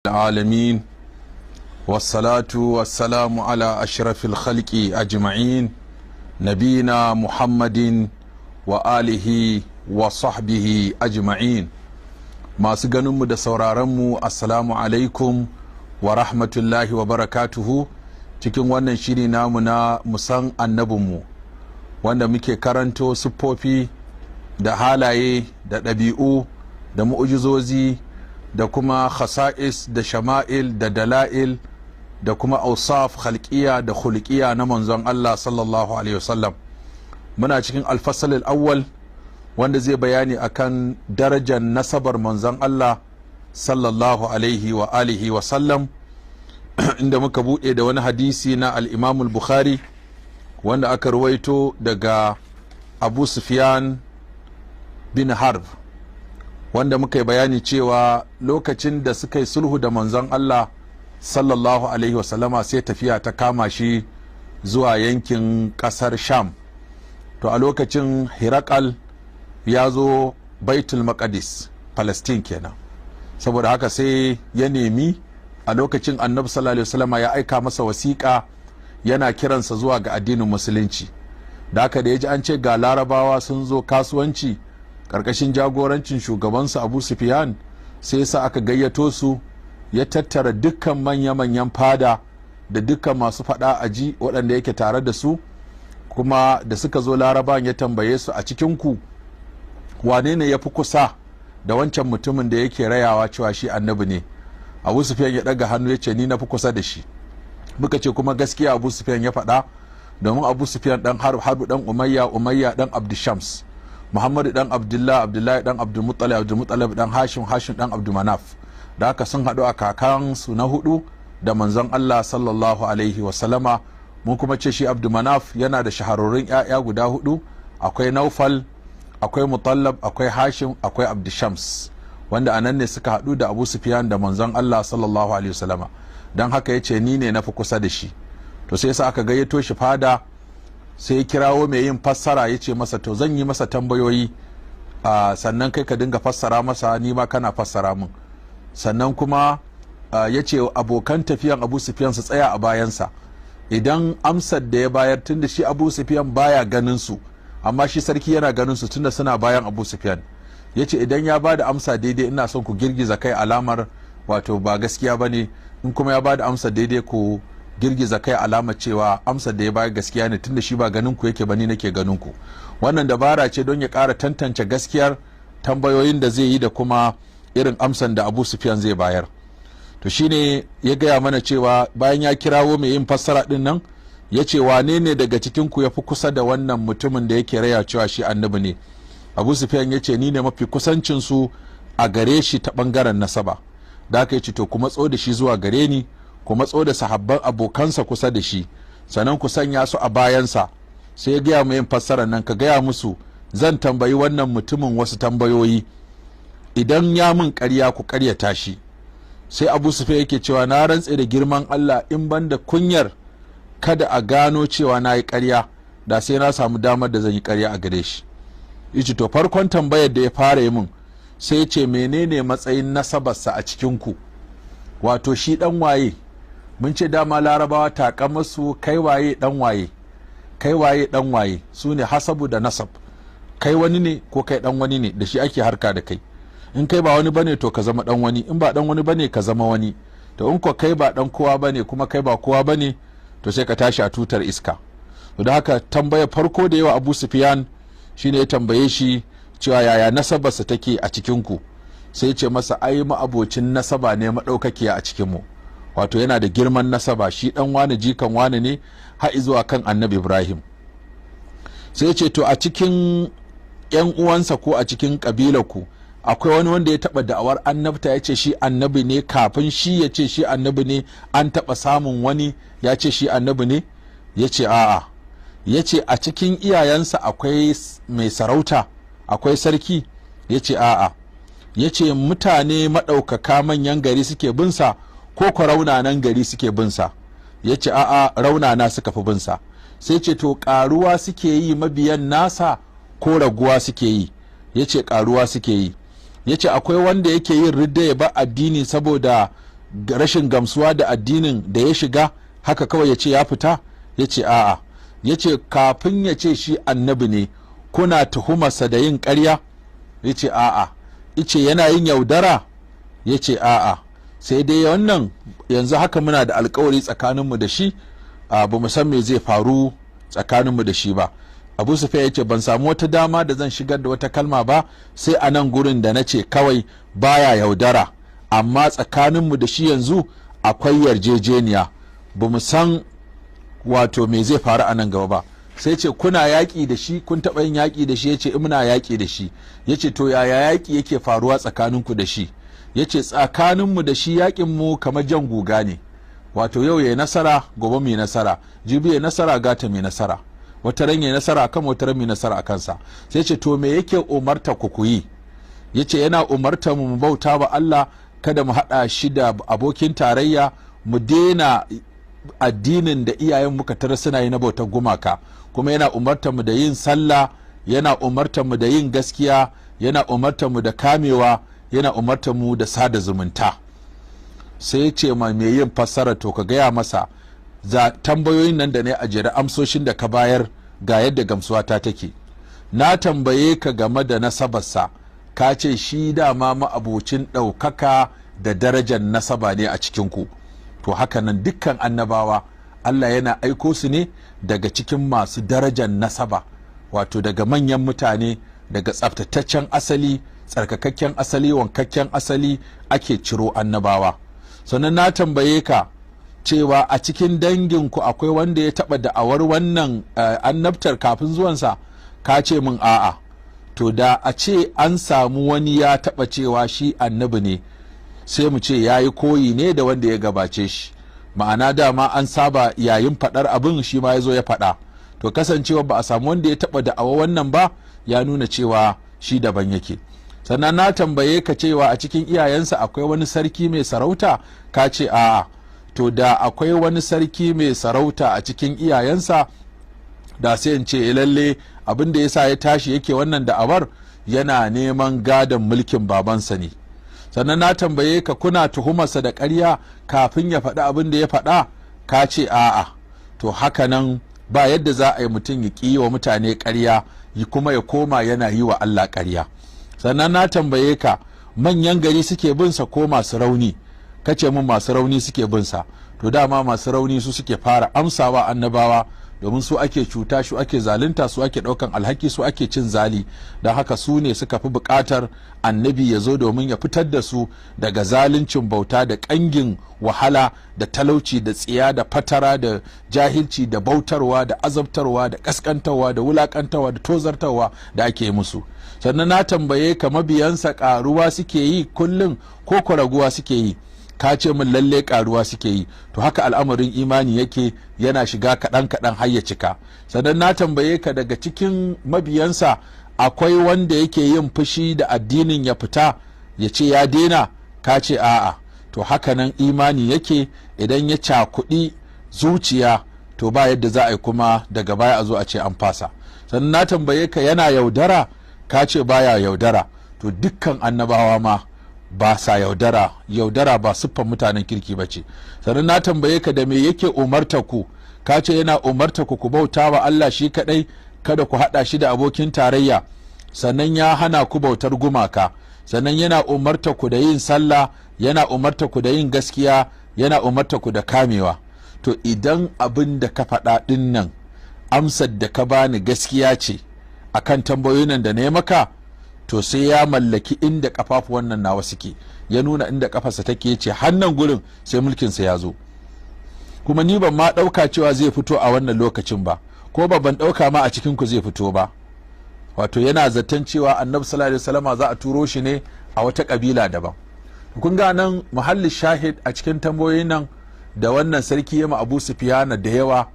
العالمين، والصلاة والسلام على أشرف الخلق أجمعين، نبينا محمد وآله وصحبه أجمعين. Masu ganinmu da sauraronmu, assalamu alaikum wa rahmatullahi wa barakatuhu. Cikin wannan shiri namu na Musan Annabinmu, wanda muke karanto siffofi da halaye da ɗabi'u da mu'ujizozi da kuma khasa'is da shama'il da dala'il da kuma ausaf khalqiya da khulqiya na manzon Allah sallallahu alaihi wasallam. Muna cikin alfasal awwal, wanda zai bayani akan darajar nasabar manzon Allah sallallahu alaihi wa alihi wa sallam, inda muka buɗe da wani hadisi na al-Imam al-Bukhari wanda aka ruwaito daga Abu Sufyan bin Harb, wanda muka yi bayani cewa lokacin da suka yi sulhu da manzon Allah sallallahu alaihi wasallama, sai tafiya ta kama shi zuwa yankin kasar Sham. To, a lokacin Hirakal ya zo Baitul Maqdis, Palestine kenan. Saboda haka sai ya nemi, a lokacin Annabi sallallahu alaihi wasallama ya aika masa wasiƙa yana kiransa zuwa ga addinin Musulunci. Da haka da ya ji an ce ga Larabawa sun zo kasuwanci ƙarƙashin jagorancin shugabansu Abu Sufyan, sai sa aka gayyato su. Ya tattara dukkan manya-manyan fada da dukkan masu faɗa aji waɗanda yake tare da su. Kuma da suka zo, Larabawan ya tambaye su, "A cikinku wane ne ya fi kusa da wancan mutumin da yake rayawa cewa shi annabi ne?" Abu Sufyan ya ɗaga hannu ya ce, "Ni na fi kusa da shi." Muka ce kuma gaskiya Abu Sufyan ya faɗa, domin Abu Sufyan dan Harb, Harbu dan Umayya, Umayya dan Abdushams, Muhammadu dan Abdullah, Abdullahi dan Abdulmuttalib, Abdulmuttalib dan Hashim, Hashim dan Abdulmanaf. Da haka sun haɗu a kakansu na hudu da manzon Allah sallallahu alaihi wasallama. Mun kuma ce shi Abdulmanaf yana da shahararrun 'ya'ya guda hudu: akwai Naufal, akwai Mutallab, akwai Hashim, akwai Abdushams, wanda anan ne suka haɗu da Abu Sufyan da manzon Allah sallallahu alaihi wasallama. Don haka ya ce, "Ni ne na fi kusa da shi." To, sai sa aka gayyato shi fada. Sai ya kirawo mai yin fassara, ya ce masa, "To, zan yi masa tambayoyi, sannan kai ka dinga fassara masa, ni ma kana fassara min." Sannan kuma ya ce abokan tafiyan Abu Sufyan su tsaya a bayansa. Idan amsar da ya bayar, tunda shi Abu Sufyan baya ganin su, amma shi sarki yana ganin su tunda suna bayan Abu Sufyan, ya ce, "Idan ya ba da amsa daidai, ina son ku girgiza kai alamar wato ba gaskiya ba ne. In kuma ya ba da amsa daidai, ku girgiza kai alamar cewa amsar da ya bayar gaskiya ne, tunda shi ba ganin ku yake ba, ni nake ganin ku." Wannan dabara ce don ya ƙara tantance gaskiyar tambayoyin da zai yi da kuma irin amsan da Abu Sufyan zai bayar. To, shine ya gaya mana cewa bayan ya kirawo mai yin fassara din nan, ya ce, "Wane ne daga cikin ku ya fi kusa da wannan mutumin da yake raya cewa shi annabi ne?" Abu Sufyan ya ce, "Ni ne mafi kusancin su a gare shi ta bangaren nasaba." Da aka yi ce, "To, ku matso da shi zuwa gare ni, ku matso da sahabban abokansa kusa da shi, sannan ku sanya su a bayansa." Sai ya gaya mu yin fassarar nan, "Ka gaya musu zan tambayi wannan mutumin wasu tambayoyi. Idan ya mun ƙarya, ku ƙaryata shi." Sai Abu Sufyan yake cewa, "Na rantse da girman Allah, in ban da kunyar kada a gano cewa na yi ƙarya, da sai na samu damar da zan yi ƙarya a gare shi." Yace, to, farkon tambayar da ya fara yi mun, sai ya ce, "Menene matsayin nasabarsa a cikinku? Wato shi dan waye?" Mun ce dama Larabawa takamarsu kai waye dan waye, kai waye dan waye, su ne hasabu da nasab. Kai wani ne ko kai dan wani ne, da shi ake harka da kai. In kai ba wani bane, to ka zama dan wani. In ba dan wani bane, ka zama wani. To, in ko kai ba dan kowa bane, kuma kai ba kowa bane, to sai ka tashi a tutar iska. To, da haka tambaya farko da yawa Abu Sufyan shine ya tambaye shi cewa yaya nasabarsa take a cikin ku. Sai ya ce masa, ai ma'abocin nasaba ne maɗaukakiya a cikinmu, wato yana da girman nasaba, shi dan wani jikan wani ne har zuwa kan Annabi Ibrahim. Sai ya ce, to, a cikin yan uwansa ko a cikin ku akwai wani wanda ya taɓa da'awar annabta, ya ce shi annabi ne? Kafin shi ya ce shi annabi ne, an taɓa samun wani ya ce shi annabi ne? Ya ce a'a. Ya ce, a cikin iyayensa akwai mai sarauta, akwai sarki? Ya ce a'a. Ya ce, mutane maɗaukaka manyan gari suke binsa ko ko raunanan gari suke binsa? Ya ce a'a, raunana suka fi binsa. Sai ce, to, ƙaruwa suke yi mabiyan nasa ko raguwa suke yi? Ya ce ƙaruwa suke yi. Ya ce, akwai wanda yake yin ridda ya bar addini saboda Rashin gamsuwa da addinin da ya shiga haka kawai ya ce ya fita? Ya ce a'a. Ya ce kafin ya ce shi annabi ne, kuna tuhumarsa da yin ƙarya? Ya ce a'a. Ice yana yin yaudara? Ya ce a'a. Sai dai wannan yanzu haka muna da alkawari tsakaninmu da shi, ba mu san me zai faru tsakaninmu da shi ba. Abu Sufyan ya ce ban samu wata dama da zan shigar da wata kalma ba sai a nan gurin da na ce kawai baya yaudara, amma tsakaninmu da shi yanzu akwai yarjejeniya, ba mu san wato me zai faru a nan gaba ba. Sai ce kuna yaƙi da shi? Kun taɓa yin yaƙi da shi? Ya ce muna yaƙi da shi. Ya ce to yaya yaƙi yake faruwa tsakaninku da shi? Ya ce tsakaninmu da shi yaƙinmu kamar jan guga ne, wato yau ya nasara, gobe mai nasara, jibi ya nasara, gata mai nasara, wata ran ya nasara kan wata ran mai nasara a kansa. Sai ce to me yake umarta ku yi? Ya ce yana umarta mu bauta wa Allah, kada mu haɗa shi da abokin tarayya, mu daina addinin da iyayen muka tara suna yi na bautar gumaka, kuma yana umartar mu da yin sallah, yana umartar mu da yin gaskiya, yana umartar mu da kamewa, yana umartar mu da sada zumunta. Sai ce ma mai yin fassara, to ka gaya masa za tambayoyin nan da ne a jere, amsoshin da ka bayar ga yadda gamsuwa ta take. Na tambaye ka game da nasabarsa, ka ce shi dama ma'abocin ɗaukaka da darajar nasaba ne a cikinku. To haka nan dukkan annabawa Allah yana aiko su ne daga cikin masu darajar nasaba, wato daga manyan mutane, daga tsaftataccen asali, tsarkakakken asali, wankakken asali ake ciro annabawa. Sannan na tambaye ka cewa a cikin danginku akwai wanda ya taɓa da'awar wannan annabtar kafin zuwansa? Ka ce min a'a. To da a ce an samu wani ya taɓa cewa shi annabi ne, sai mu ce ya yi koyi ne da wanda ya gabace shi, ma'ana dama an saba yayin faɗar abin, shi ma ya zo ya faɗa. To kasancewa ba a samu wanda ya taɓa da'awa wannan ba, ya nuna cewa shi daban yake. Sannan na tambaye ka cewa a cikin iyayensa akwai wani sarki mai sarauta? Ka ce a'a. To da akwai wani sarki mai sarauta a cikin iyayensa, da sai in ce lalle abin da yasa ya tashi yake wannan da'awar, yana neman gadon mulkin babansa ne. Sannan na tambaye ka kuna tuhumarsa da ƙarya kafin ya faɗi abin da ya faɗa? Ka ce a'a. To haka nan ba yadda za a yi mutum ya ƙi wa mutane ƙarya kuma ya koma yana yi wa Allah ƙarya. Sannan na tambaye ka manyan gari suke bin sa ko masu rauni? Ka ce mun masu rauni suke bin sa. To dama masu rauni su suke fara amsawa annabawa, domin su ake cuta, su ake zalunta, su ake ɗaukan alhaki, su ake cin zali. Don haka su ne suka fi buƙatar annabi ya zo domin ya fitar da su daga zaluncin bauta da ƙangin wahala da talauci da tsiya da fatara da jahilci da bautarwa da azabtarwa da ƙasƙantarwa da wulaƙantarwa da tozartarwa da ake musu. Sannan na tambaye ka mabiyansa ƙaruwa suke yi kullum ko raguwa suke yi? Ka ce min lalle karuwa suke yi. To haka al'amarin imani yake, yana shiga kaɗan kaɗan har ya cika. Sannan na tambaye ka daga cikin mabiyansa akwai wanda yake yin fushi da addinin ya fita ya ce ya daina? Ka ce a'a. To haka nan imani yake, idan ya cakuɗi zuciya to ba yadda za a yi kuma daga baya a zo a ce an fasa. Sannan na tambaye ka yana yaudara? Ka ce baya yaudara. To dukkan annabawa ma ba sa yaudara, yaudara ba siffan mutanen kirki ba ce. Sannan na tambaye ka da me yake umarta ku? Ka ce yana umarta ku ku bauta wa Allah shi kadai, kada ku hada shi da abokin tarayya, sannan ya hana ku bautar gumaka, sannan yana umarta ku da yin sallah, yana umarta ku da yin gaskiya, yana umarta ku da kamewa. To idan abin da ka faɗa ɗin nan, amsar da ka bani gaskiya ce akan tambayoyin da na yi maka, to sai ya mallaki inda kafafu wannan nawa suke. Ya nuna inda kafarsa take, ce hannan gurin sai mulkinsa ya zo. Kuma ni ban ma ɗauka cewa zai fito a wannan lokacin ba, ko ba ban ɗauka ma a cikin ku zai fito ba. Wato yana zaton cewa Annabi sallallahu alaihi wasallama za a turo shi ne a wata kabila daban. Kun ga nan muhalli shahid a cikin tambayoyin nan da wannan sarki ya ma Abu Sufiyana da yawa,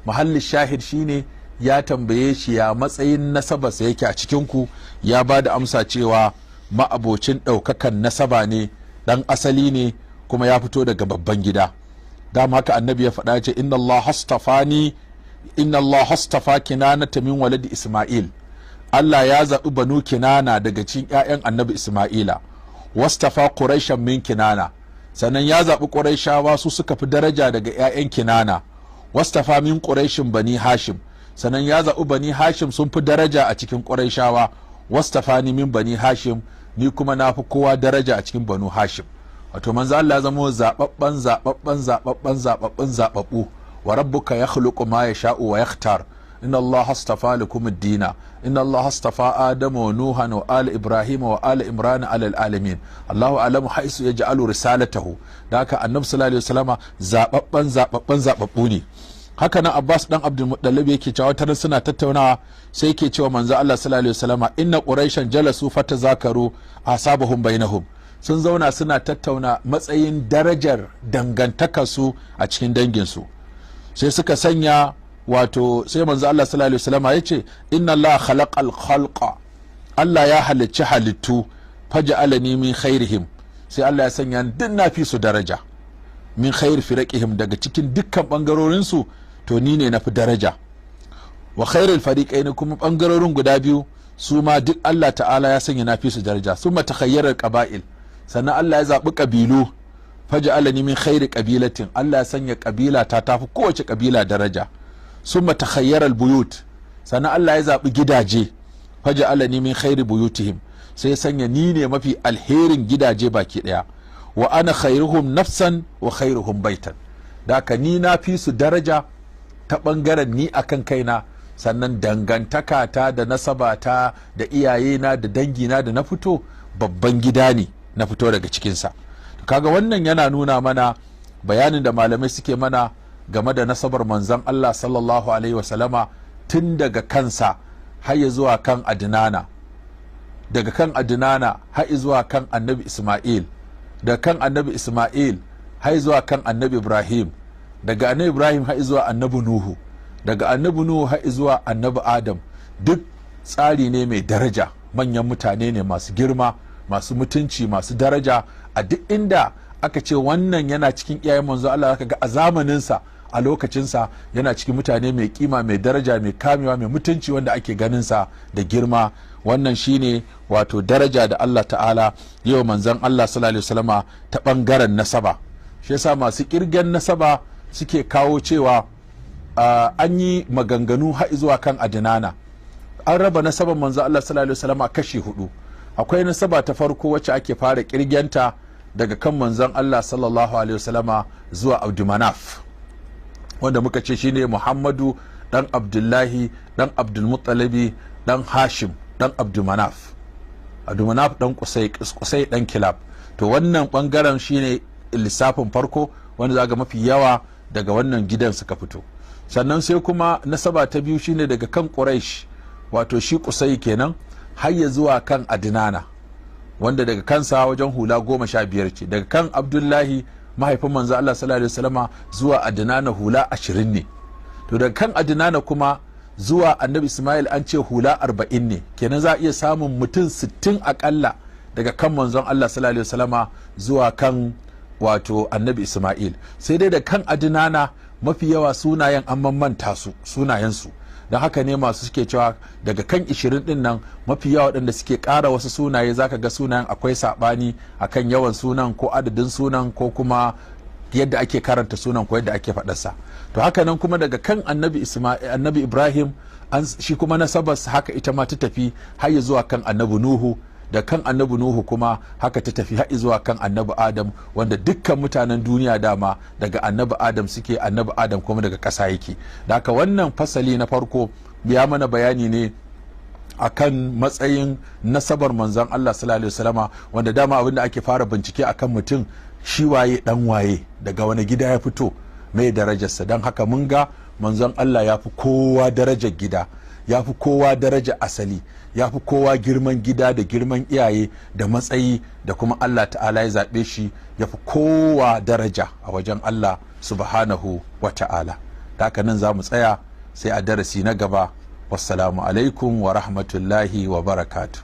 muhalli shahid shine ya tambaye shi ya matsayin nasabarsa yake a cikinku, ya ba da amsa cewa ma'abocin ɗaukakan nasaba ne, ɗan asali ne, kuma ya fito daga babban gida. Dama haka Annabi ya faɗa, ce inna Allah hastafani, inna Allah hastafa Kinanata min waladi Isma'il. Allah ya zaɓi Banu Kinana daga cikin 'ya'yan Annabi Isma'ila. Wastafa Quraishan min Kinana. Sannan ya zaɓi Qurayshawa, su suka fi daraja daga 'ya'yan Kinana. Wastafa min Quraishin Bani Hashim. Sannan ya zaɓi Bani Hashim, sun fi daraja a cikin Qurayshawa. Wastafani min Bani Hashim, ni kuma na fi kowa daraja a cikin Banu Hashim. Wato manzo Allah ya zama zababban zababban zababban zababban zababbu. Wa rabbuka yakhluqu ma yasha'u wa yakhtar. Inna Allah astafa lakum ad-dina. Inna Allah astafa Adama wa Nuhan wa ala Ibrahim wa ala Imran ala alamin. Allahu a'lamu haisu yaj'alu risalatahu. Da haka Annabi sallallahu alaihi wasallama zababban zababban zababbu ne. Haka nan Abbas dan Abdul Muttalib yake cewa wata suna tattaunawa, sai yake cewa manzo Allah sallallahu alaihi wasallama: inna Quraishan jalasu fatazakaru asabahum bainahum. Sun zauna suna tattauna matsayin darajar dangantakarsu a cikin danginsu, sai suka sanya, wato sai manzo Allah sallallahu alaihi wasallama yace: inna Allah khalaqal khalqa, Allah ya halicci halittu, faja'alani min khairihim, sai Allah ya sanya duk na fi su daraja, min khair firaqihim, daga cikin dukkan bangarorin su, to ni ne na fi daraja, wa khairul fariqaini, kuma bangarorin guda biyu su ma duk Allah ta'ala ya sanya na fi su daraja. Summa takhayyarar qaba'il, sannan Allah ya zaɓi ƙabilu, faja'alani min khairi qabilatin, Allah ya sanya ƙabila ta tafi kowace ƙabila daraja. Summa takhayyaral buyut, sannan Allah ya zaɓi gidaje, faja'alani min khairi buyutihim, sai ya sanya ni ne mafi alherin gidaje baki ɗaya. Wa ana khairuhum nafsan wa khairuhum baitan. Da ni na fi su daraja ta ɓangaren ni akan kaina, sannan dangantaka ta da nasabata da iyayena da dangina da na fito, babban gida ne na fito daga cikinsa. Kaga wannan yana nuna mana bayanin da malamai suke mana game da nasabar manzon Allah sallallahu alaihi wasallama, tun daga kansa har ya zuwa kan Adinana, daga kan Adinana har zuwa kan Annabi Ismail, daga kan Annabi Ismail har zuwa kan Annabi Ibrahim, daga Annabi Ibrahim har zuwa Annabi Nuhu, daga Annabi Nuhu har zuwa Annabi Adam. Duk tsari ne mai daraja, manyan mutane ne masu girma, masu mutunci, masu daraja. A duk inda aka ce wannan yana cikin iyayen manzo Allah, zaka ga a zamaninsa, a lokacinsa, yana cikin mutane mai kima, mai daraja, mai kamewa, mai mutunci, wanda ake ganinsa da girma. Wannan shine wato daraja da Allah ta'ala yau manzon Allah sallallahu alaihi wasallama ta bangaren nasaba. Shi yasa masu kirgen nasaba suke kawo cewa an yi maganganu har zuwa kan Adinana. An raba nasaban manzo Allah sallallahu alaihi wasallama kashi hudu. Akwai nasaba ta farko wacce ake fara kirgenta daga kan manzon Allah sallallahu alaihi wasallama zuwa Abdumanaf, wanda muka ce shine Muhammadu dan Abdullahi dan Abdulmuttalibi dan Hashim dan Abdumanaf, Abdumanaf dan Kusai, Kusai dan Kilab. To wannan bangaren shine lissafin farko wanda zaga mafi yawa daga wannan gidan suka fito. Sannan sai kuma nasaba ta biyu, shine daga kan Quraish, wato shi Kusai kenan, har ya zuwa kan Adinana, wanda daga kansa wajen hula 15 ce. Daga kan Abdullahi mahaifin manzo Allah sallallahu alaihi wasallama zuwa Adinana hula 20 ne. To daga kan Adinana kuma zuwa Annabi Ismail an ce hula 40 ne. Kenan za a iya samun mutum 60 akalla daga kan manzon Allah sallallahu alaihi wasallama zuwa kan wato Annabi Ismail. Sai dai da kan Adinana mafi yawa sunayen an manta su, sunayensu. Don haka ne masu suke cewa daga kan 20 din nan, mafi yawa waɗanda suke ƙara wasu sunaye, zaka ga sunayen akwai saɓani akan yawan sunan ko adadin sunan ko kuma yadda ake karanta sunan ko yadda ake faɗarsa. To haka nan kuma daga kan Annabi Isma'il, Annabi Ibrahim, an shi kuma nasabarsa haka ita ma ta tafi har ya zuwa kan Annabi Nuhu. Da kan Annabi Nuhu kuma haka ta tafi har zuwa kan Annabi Adam, wanda dukkan mutanen duniya dama daga Annabi Adam suke, Annabi Adam kuma daga ƙasa yake. Da haka wannan fasali na farko ya mana bayani ne akan matsayin nasabar manzon Allah sallallahu alaihi wasallama, wanda dama abin da ake fara bincike akan mutum, shi waye, dan waye, daga wani gida ya fito, mai darajarsa. Don haka mun ga manzon Allah ya fi kowa darajar gida, ya fi kowa daraja asali, ya fi kowa girman gida da girman iyaye da matsayi, da kuma Allah ta'ala ya zaɓe shi, ya fi kowa daraja a wajen Allah subhanahu wa ta'ala. Da haka nan za mu tsaya, sai a darasi na gaba. Wassalamu alaikum wa rahmatullahi wa barakatuh.